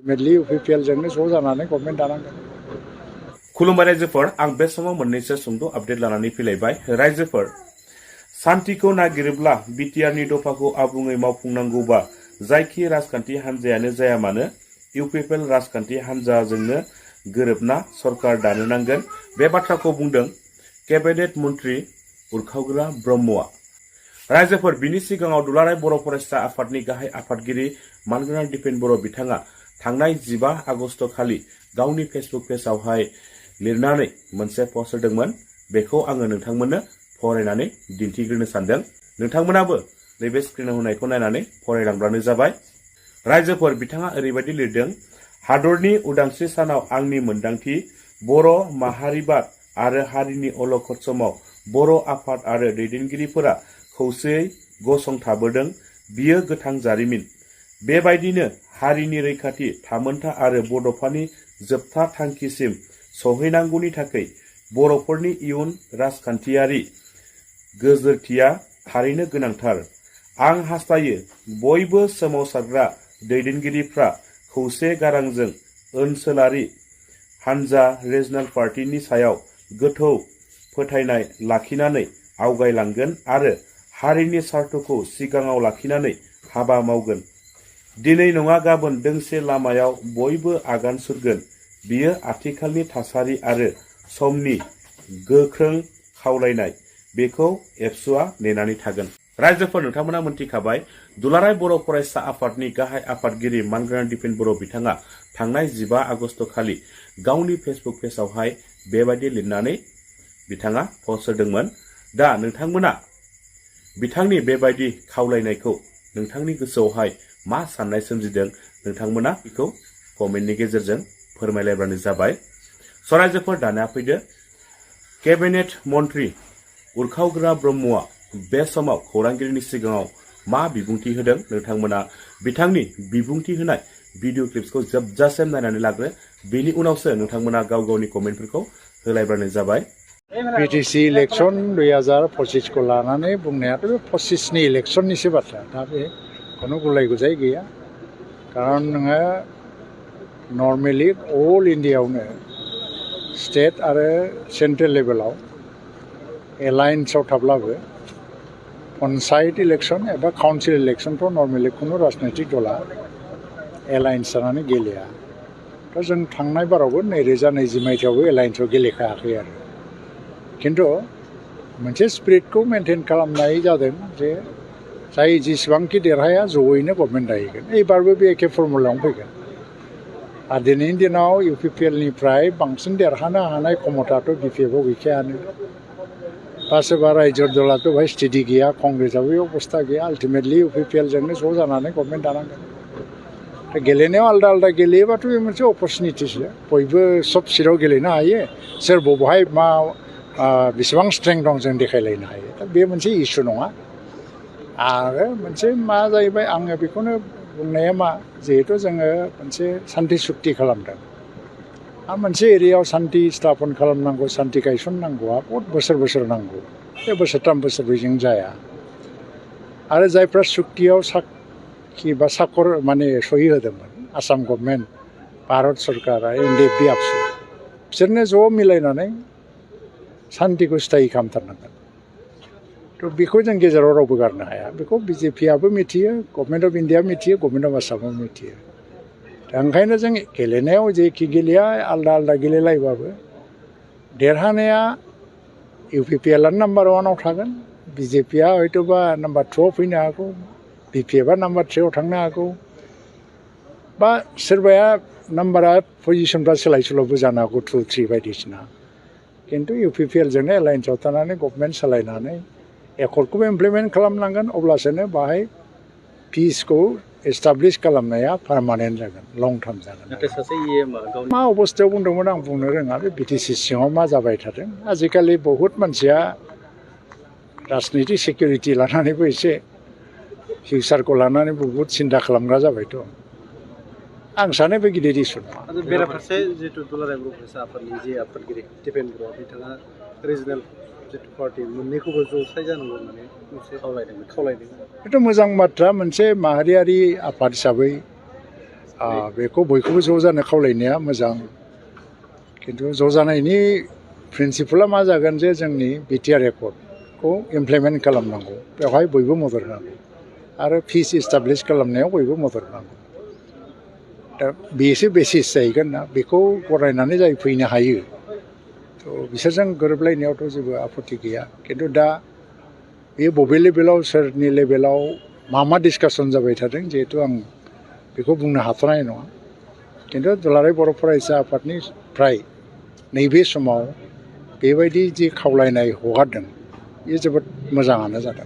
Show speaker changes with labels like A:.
A: मेडलि UPPL जोंनो ज' जानानै गभर्नमेन्ट दानांगोन।
B: खुलुमबाय रायजोफोर, आं बे समाव मोननैसो सुंद' आपडेट लानानै फैलायबाय। रायजोफोर, सान्थिखौ नागिरोब्ला बिटिआरनि दफाखौ आबुङै मावफुंनांगौबा जायखि राजखान्थि हान्जायानो जाया मानो UPPL राजखान्थि हान्जाजोंनो गोरोबना सरकार दानो नांगोन। बे बाथ्राखौ बुंदों केबिनेट मन्त्रि उरखावग्रा ब्रह्मआ। रायजोफोर, बिनि सिगाङाव दुलाराय बर' फरायसा आफादनि गाहाय आफादगिरि मानगोनां दिपेन बर' बिथाङा थांनाय 15 आगस्ट खालि गावनि फेसबुक पेजआवहाय लिरनानै मोनसे पस्ट होदोंमोन। बेखौ आङो नोंथांमोननो फरायनानै दिन्थिग्रोनो सानदों। नोंथांमोनाबो नैबे स्क्रिनाव होनायखौ नायनानै फरायलांब्लानो जाबाय। रायजोफोर, बिथाङा ओरैबायदि लिरदों, हादरनि उदांस्रि सानाव आंनि मोन्दांथि, बर' माहारिबाद आरो हारिनि अलखद समाव बर' आफाद आरो दैदेनगिरिफोरा खौसेयै गसंथाबोदों। बियो गोथां जारिमिन। बेबायदिनो हारिनि रैखाथि, थामोनथा आरो बड'फानि जोबथा थांखिसिम सहैनांगौनि थाखाय बर'फोरनि इयुन राजखान्थियारि गोजोरथिया थारैनो गोनांथार। आं हास्थायो बयबो सोमावसारग्रा दैदेनगिरिफ्रा खौसे गारांजों ओनसोलारि हान्जा रिजनेल पार्टिनि सायाव गोथौ फोथायनाय लाखिनानै आवगायलांगोन आरो हारिनि स्वार्थखौ सिगाङाव लाखिनानै हाबा मावगोन। दिनै नङा गाबोन दोंसे लामायाव बयबो आगान सुरगोन। बियो आथिखालनि थासारि आरो समनि गोख्रों खावलायनाय। बेखौ एबसुआ नेनानै थागोन। रायजोफोर, नोंथांमोना मोनथिखाबाय, दुलाराय बर' फरायसा आफादनि गाहाय आफादगिरि मानगोनां दिपेन बर' बिथाङा थांनाय 15 आगस्ट खालि गावनि फेसबुक पेजआवहाय बेबायदि लिरनानै बिथाङा पस्ट होदोंमोन। दा नोंथांमोना बिथांनि बेबायदि खावलायनायखौ नोंथांनि गोसोआवहाय मा साननाय सोमजिदों, नोंथांमोना बेखौ कमेन्टनि गेजेरजों फोरमायलायब्लानो जाबाय। रायजोफोर, दानिया फैदो, केबिनेट मन्त्रि उरखावग्रा ब्रह्मआ बे समाव खौरांगिरिनि सिगाङाव मा बिबुंथि होदों, नोंथांमोना बिथांनि बिबुंथि होनाय भिडिअ क्लिप्सखौ जोबजासिम नायनानै लाग्रो। बेनि उनावसो नोंथांमोना गाव गावनि कमेन्टफोरखौ होलायब्लानो जाबाय।
A: PTC इलेक्सन 2025 को लानानै बुंनायाथ' बे 25नि इलेक्सननिसो बाथ्रा। दा बे खुनु गुलाय गुजाय गैया। खारन नोङो नर्मेलि अल इन्डियायावनो स्टेट आरो सेन्ट्रेल लेभेलाव एलायन्सआव थाब्लाबो पन्सायत इलेक्सन एबा काउन्सिल इलेक्सनफ्राव नर्मेलि खुनु राजनैतिक दला एलायन्स जानानै गेलेया। दा जों थांनाय बारावबो 2020 मायथाइयावबो एलायन्सआव गेलेखायाखै आरो। खिन्थु मोनसे स्पिरिटखौ मेनटेन खालामनाय जादों जे जाय जेसेबांखि देरहाया जयैनो गभर्नमेन्ट दाहैगोन। एबारबो बे एखे फर्मुलायावनो फैगोन। आरो दिनैनि दिनाव UPPLनिफ्राय बांसिन देरहानो हानाय क्षमताथ' BPFआव गैखायानो। बा सोरबा रायजो दलाथ' बेहाय स्टेडि गैया, कंग्रेसआबो बे अबस्था गैया। आल्टिमेटलि UPPL जोंनो ज' जानानै गभर्नमेन्ट दानांगोन। दा गेलेनायाव आलदा आलदा गेलेयोबाथ' बे मोनसे अपरचुनिटिसो। बयबो सब सिटआव गेलेनो हायो। सोर बबेहाय मा बेसेबां स्ट्रेंथ दं जों देखायलायनो हायो। दा बे मोनसे इसु नङा। आरो मोनसे मा जाहैबाय, आङो बेखौनो बुंनाया मा, जिहेथु जोङो मोनसे सान्थि सुक्ति खालामदों आरो मोनसे एरियायाव सान्थि स्थापन खालामनांगौ, सान्थि गायसननांगौआ बहुद बोसोर बोसोर नांगौ। बे बोसोरथाम बोसोरब्रैजों जाया। आरो जायफ्रा सुक्तियाव साखि बा साखर माने सहि होदोंमोन, आसाम गभर्नमेन्ट, भारत सरकारा, NDFB आबसु, बिसोरनो ज' मिलायनानै सान्थिखौ स्थायि खालामथारनांगोन। थ' बेखौ जों गेजेराव रावबो गारनो हाया। बेखौ BJPआबो मिथियो, गभर्नमेन्ट अफ इन्डिया मिथियो, गभर्नमेन्ट अफ आसामाबो मिथियो। दा ओंखायनो जों गेलेनायाव जेखि गेलेया आलदा आलदा गेलेलायबाबो देरहानाया UPPLआनो नाम्बार 1आव थागोन। BJPआ हयथ'बा नाम्बार 2आव फैनो हागौ, BPFआ नाम्बार 3आव थांनो हागौ, बा सोरबाया नाम्बारा पजिसनफ्रा सोलाय सोल'बो जानो हागौ 2, 3 बायदिसिना। खिन्थु UPPLजोंनो एलायन्सआव थानानै गभर्नमेन्ट सालायनानै एकर्डखौबो इमप्लिमेन्ट खालामनांगोन। अब्लासोनो बाहाय पिसखौ एस्टाब्लिश खालामनाया पारमानेन्ट जागोन, लं टार्म जागोन। मा अबस्थायाव बुंदोंमोन आं बुंनो रोङा। बे BTC सिङाव मा जाबाय थादों। आजिखालि बहुद मानसिया राजनितिक सिकिउरिटि लानानैबो एसे फिउचारखौ लानानै बहुद सिन्था खालामग्रा जाबायथ'। आं सानो बे गिदिर इसु नङा।
C: बेराफारसे जिहेतु दुलाराय बर' फरायसा आफादनि जे आफादगिरि दिपेन बर' बिथाङा रिजनेल जितु पार्टि मोननैखौबो ज'साय जानांगौ होननानै मोनसे खावलायदों।
A: बेथ' मोजां बाथ्रा। मोनसे माहारियारि आफाद हिसाबै बेखौ बयखौबो ज' जानो खावलायनाया मोजां खिन्थु ज' जानायनि प्रिन्सिपला मा जागोन जे जोंनि बिटिआर एकर्डखौ इमप्लिमेन्ट खालामनांगौ बेवहाय बयबो मदद होनांगौ आरो पिस इस्टाब्लिश खालामनायाव बयबो मदद होनांगौ दा बेसो बेसिस जाहैगोन ना बेखौ गरायनानै जाय फैनो हायो थ' बिसोरजों गोरोबलायनायावथ' जेबो आपत्ति गैया खिन्थु दा बे बबे लेभेलाव सोरनि लेभेलाव मा डिसकासन जाबाय थादों जिहेतु आं बेखौ बुंनो हाथ'नाय नङा खिन्थु दुलाराय बर' फरायसा आफादनिफ्राय नैबे समाव बेबायदि जि खावलायनाय हगारदों बे जोबोद मोजाङानो जादों